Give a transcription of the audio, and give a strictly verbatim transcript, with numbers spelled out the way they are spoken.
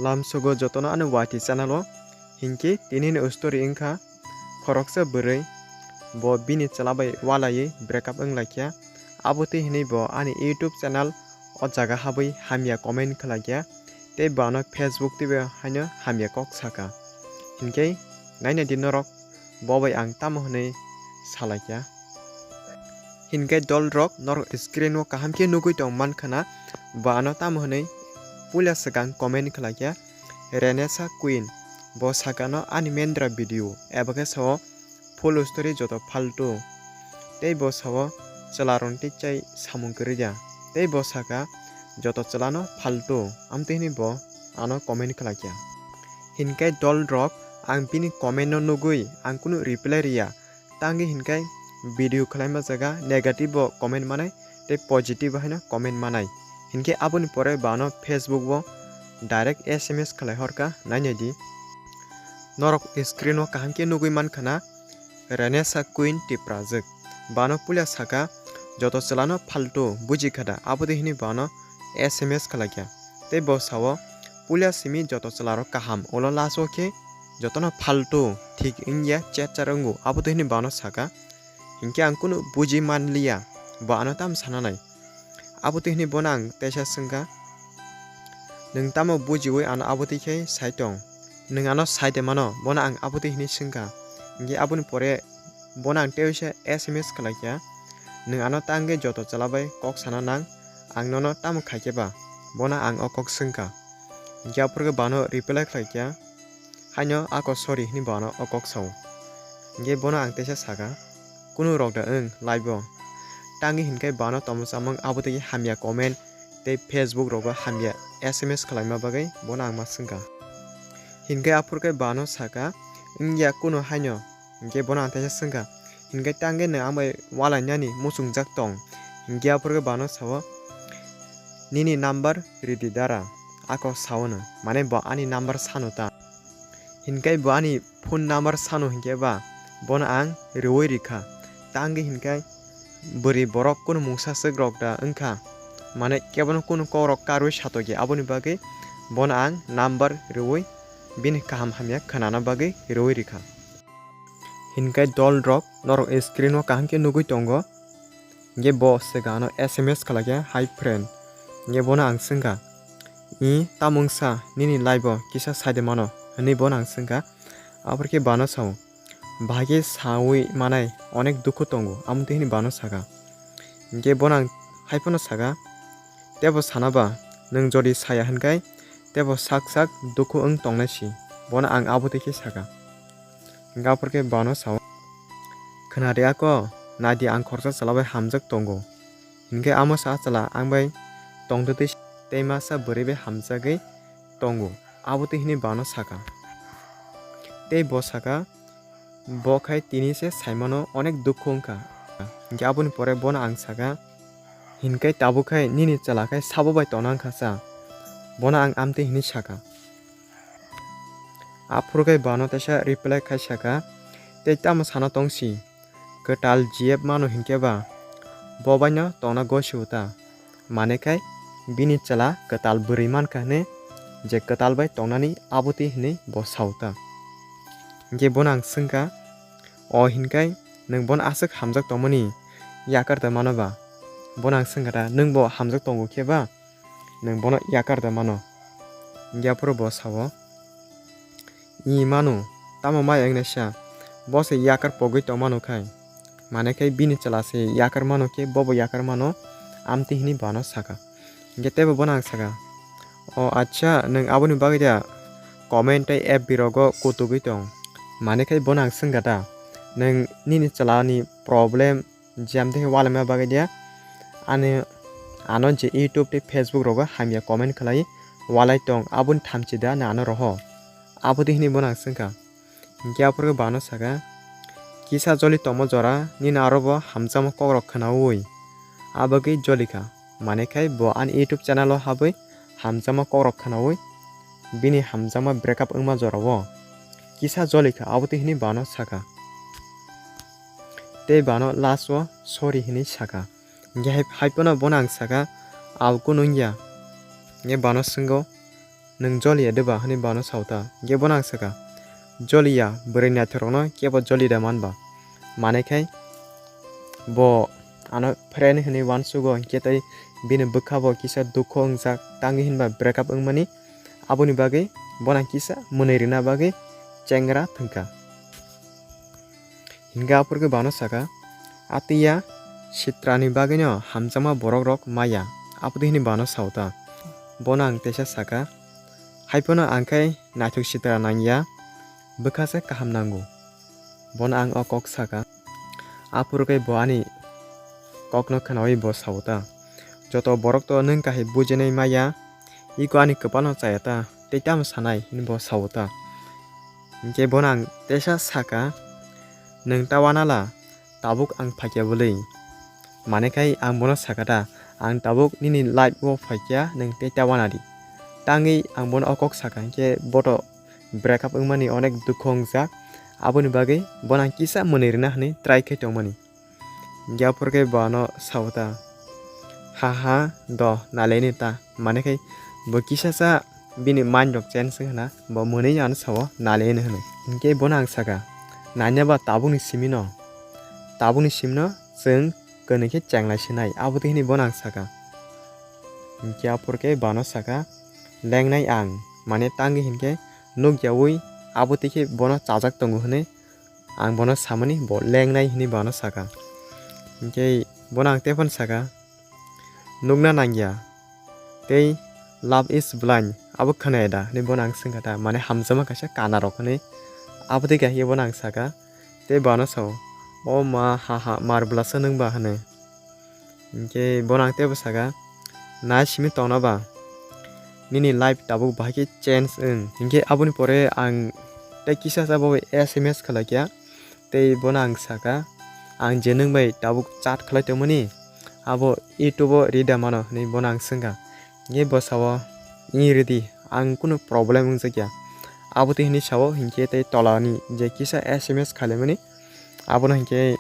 Lamsogo jotono ani Y T channel o, hinkhe tini ni story wngkha khoroksa bwrwi, bo bini chwla bai walaiwi breakup wnglaikha, abotwi hinwi bo ani YouTube channel o jaga habwi hamya comment khlaikha, tei bo ano Facebook twibo haino hamya kok saka. Hinkhe naina di norok, bo bai ang tamo hwnwi salaikha. Hinkhe dol rok norok screen o kaham khe nugwi tong mankha na, bo ano tamo hwnwi puila swkang comment khlaikha, Renesa Queen, bo sakano ani mendra video, eba khe sao full story joto faltu, tei bo sao chwla rok tei chai samung kwrwi ya, tei bo saka joto chwlano faltu, amtwi hwnwi bo ano comment khlaikha. Hinkhe dol rok, ang bini comment no nugwi ang kunu reply riya, tangwi hinkhe video khwlaima jaga negative bo comment manai tei positive bo haino comment manai. Hinkhe aboni pore bo ano Facebook o direct S M S khlai horkha, nainai di. Norok screen o kaham khe nugwi mankha na, Renesa Queen Tiprajwk. Bo ano puila saka, joto chwlano faltu bujikha da, abotwi hwnwi bo ano S M S khlaikha. Tei bo sao, puila simi joto chwlarok kaham, ulo last o khe jotono faltu thik wngya, chechar wngo, abotwi hwnwi bo ano saka. Hinkhe ang kunu buji manliya, bo ano tamo sananai. Abotwi hwnwi bono ang teisa swngkha, "Nwng tamo bujiwi ano abotwi khe sai tong? Nwng ano sai de mano?" Bono ang abotwi hwnwi swngkha. Hinkhe aboni pore bono ang teisa S M S khlaikha, "Nwng ano tangwi joto chwla bai kok sana nang, ang nono tamo khaikhe ba?" Bono ang o kok swngkha. Hinkhe aphuru khe bo ano reply khlaikha, "Haino ako sorry," hwnwi bo ano o kok sao. Hinkhe bono ang teisa saka, "Kunu rok da wng live o?" Tangwi hinkhe bo ano tongmung chamung abotwi hamya comment tei Facebook rogo hamya S M S khlaima bagwi bono ang ma swngkha. Hinkhe aphuru khe bo ano saka, "Wngya kunu haino." Hinkhe bono ang teisa swngkha, "Hinkhe tangwi nwng ang bai walainani muchungjak tong?" Hinkhe aphuru khe bo ano sao, "Nini number ridi dara," ako saono, mane bo ani number sano ta. Hinkhe bo ani phone number sano hinkhe ba, bono ang riwi rikha. Tangwi hinkhe bwrwi borok kunu mungsa swk rok da wngkha, mane kebono kunu kok rok karwi satokya, aboni bagwi bono ang number riwi bini kaham hamya khwnana bagwi riwi rikha. Hinkhe dol rok norok screen o kaham khe nugwi tongo. Hinkhe bo swkang ano S M S khlaikha, "Hi friend." Hinkhe bono ang swngkha, "I, tamo wngsa nini live o kisa saide mano?" hwnwi bono ang swngkha. Aphuru khe bo ano sao, "Bahai khe sawi manai, onek dukhu tongo," amtwi hwnwi bo ano saka. Hinkhe bono ang hai phano saka, "Tebo sana ba, nwng jodi saya hwnkhai tebo sak sak dukhu wng tongnai si," bono ang abotwi khe saka. Hinkhe aphuru khe bo ano sao, "Khna di ako, nai di ang khoroksa chwla bai hamjak tongo." Hinkhe amo sa chwla ang bai tongtwtwi tei masa bwrwi bai hamjagwi tongo, abotwi hwnwi bo ano saka. Tei bo saka, "Bo khai tini se saimano onek dukhu wngkha." Hinkhe aboni pore bono ang saka, "Hinkhe tabuk khai nini chwla khai sabo bai tongna wngkha sa?" Bono ang amtwi hwnwi saka. Aphuru khe bo ano teisa reply khai saka, "Tei tamo sana tong si? Kwtal G F mano hinkhe ba, bo baino tongna gosi uta." Mane khai bini chwla kwtal bwrwi mankha hwnwi, je kwtal bai tongnani abotwi hwnwi bo sa uta. Hinkhe bono ang swngkha, "O hinkhai nwng bono aswk hamjak tongmani yakar da mano ba?" Bono ang swngkha da, "Nwng bo hamjak tongo khe ba nwng bono yakar da mano?" Hinkhe aphuru bo sao, "I manu, tamo mai wngnaisa, bo se yakar pogwi tongmano khai, mane khai bini chwla se yakar mano khe bobo yakar mano, amtwi," hwnwi bo ano saka. Hinkhe teibo bono ang saka, "O acha, nwng aboni bagwi da comment tei F B rogo kutugwi tong?" Mane khai bono ang swngkha da, "Nwng nini chwlani problem jemde khe walaima bagwi dia, ani ano je YouTube tei Facebook rogo hamya comment khlai walai tong, aboni thamchi da na ano roho?" Abotwi hwnwi bono ang swngkha. Hinkhe aphuru khe bo ano saka, "Kisa joli tongma jora nini aro bo hamjakma kokrok khnaui abagwi jolikha, mane khai bo ani YouTube channel o habwi hamjakma kokrok khnaui bini hamjakma breakup wngma jorao kisa jolikha," abotwi hwnwi bo ano saka. Tei bo ano last o sorry hwnwi saka. Hinkhe hai, hai phano bono ang saka, "Ao kunu wngya." Hinkhe bo ano swngkha, nwng joliya de ba?" hwnwi bono sao ta. Hinkhe bono ang sakha, "Joliya, bwrwi naithok rokno kebo joli da man ba?" Manwi khai bo ano friend hwnwi uansugo, hinkhe tei bini bwkha bo kisa dukhu wngjak, tangwi hinba breakup wngmani, aboni bagwi bono ang kisa mwnwi rwna bagwi chengra thwngkha. Hinkhe aphuru khe bono sakha, "Atwiya, sitrani bagwino hamjakma borok rok maya," aboni hwnwi bono sao ta. Bono ang teisa sakha, "Haiphano ang khe naithok sitra nangya, bwkha se kaham nango." Bono ang o kok sakha. Aphuru khe bo ani kokno khnaui bo sao ta, "Joto borok to nwng kahai bujinai maya, iko ani kwpalno chaya ta, tei tamo sanai?" hwnwi bo sao ta. Hinkhe bono ang teisa sakha, "Nwng ta uanala, tabuk ang phaikya bwlwi?" Manwi khai ang bono sakha ta, "Ang tabuk nini life o phaikya, nwng tei ta uana di." Tangwi ang bono o kok sakha, hinkhe boto breakup wngmani onek dukhu wngjak, aboni bagwi bono ang kisa mwnwi rwna hwnwi try khai tongmani. Hinkhe aphuru khe bono sao ta, "Ha ha, do, naleni ta." Manwi khai bo kisa sa bini mind rok change wngkha na, bo mwnwi ano sao naleni hwnwi. Hinkhe bono ang sakha, "Nanya ba tabukni simino, tabukni simino chwng kwnwi khe chenglai sinai," abotwi hwnwi bono ang sakha. Hinkhe aphuru khe bono sakha, "Lengnai ang, mane tangwi hinkhe nukyaui abotwi khe bono chajak tongo," hwnwi ang bono samani, bo lengnai hwnwi bono sakha. Hinkhe bono ang teiphano sakha, "Nukna nangya tei love is blind, abo khwnaya da?" hwnwi bono ang swngkha ta, mane hamjakma kaisa kana rok hwnwi. Abotwi khe bono ang sakha, tei bono sao, "O ma, ha ha, mar bwlasa nwng ba?" hwnwi. Hinkhe bono ang teibo sakha, "Nai simi tongna ba? Nini life tabuk bahai khe change wng." Hinkhe aboni pore ang tei kisa sa bo S M S khlai kha, tei bono ang sakha, "Ang je nwng bai tabuk chat khlai tongmani, abo YouTube o rida mano?" hwnwi bono ang swngkha. Hinkhe bo sao, "Ih, ridi, ang kunu problem wngjakya." Abotwi hwnwi sao, hinkhe tei tolani je kisa S M S khailaimani, abono hinkhe